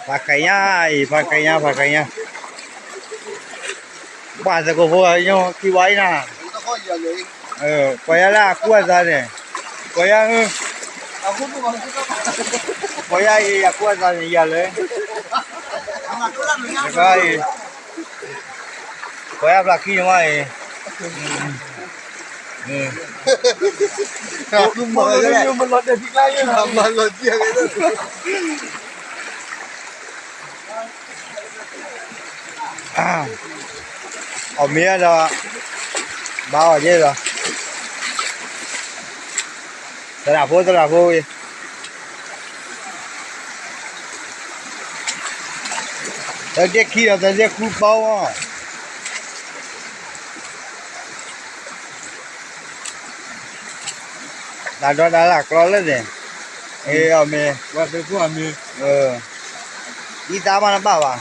ဖးကညါအံၤ ဖးကညါ ဖးကညါ, ပှၤသကိးဖိညိခံဝါအံၤနၤ, ပှၤယါလၢအကူအသးန့ၣ်, ပှၤယါ, ပှၤယါအံၤအကူအသးန့ၣ်ယၤလၢ, တခါအံၤ, ပှၤယါဖျါခံန့ၣ်မးအံၤ အီၣ်မ့ၤဒီး ဘၣ်အီၣ်က့ၤဒီး သရၣ်ဖိသရၣ်ဖိဝံၤ တၢ်ဒဲခံဒီးတၢ်ဒဲဃုပီမး, တၢ်ဒီးတၢ်လၢကျီလၢန့ၣ်, အီၣ်မ့ၤ, အံသါမးနဘၣ်ဘၣ်,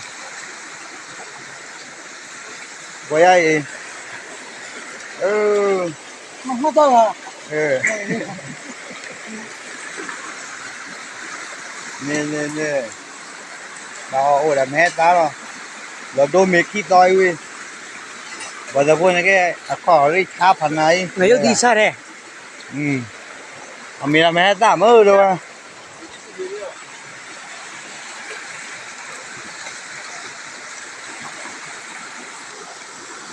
ပှၤယါအံၤ, မ့ၢ်န့ၣ်န့ၣ်, ဘၣ်အီၣ်အိၣ်ဒီးမ့ၢ်ဟဲသါလီၤ, လီၤဒိမ့ၤခံသီအံၤဝံၤ, ပှၤသးဖိန့ၣ်က့ အခီၣ်ရ့ၣ်ဆါဖးနၤအံၤ, အမ့ၢ်ဒီးမ့ၢ်ဟဲသါမ့ၢ်ဒီး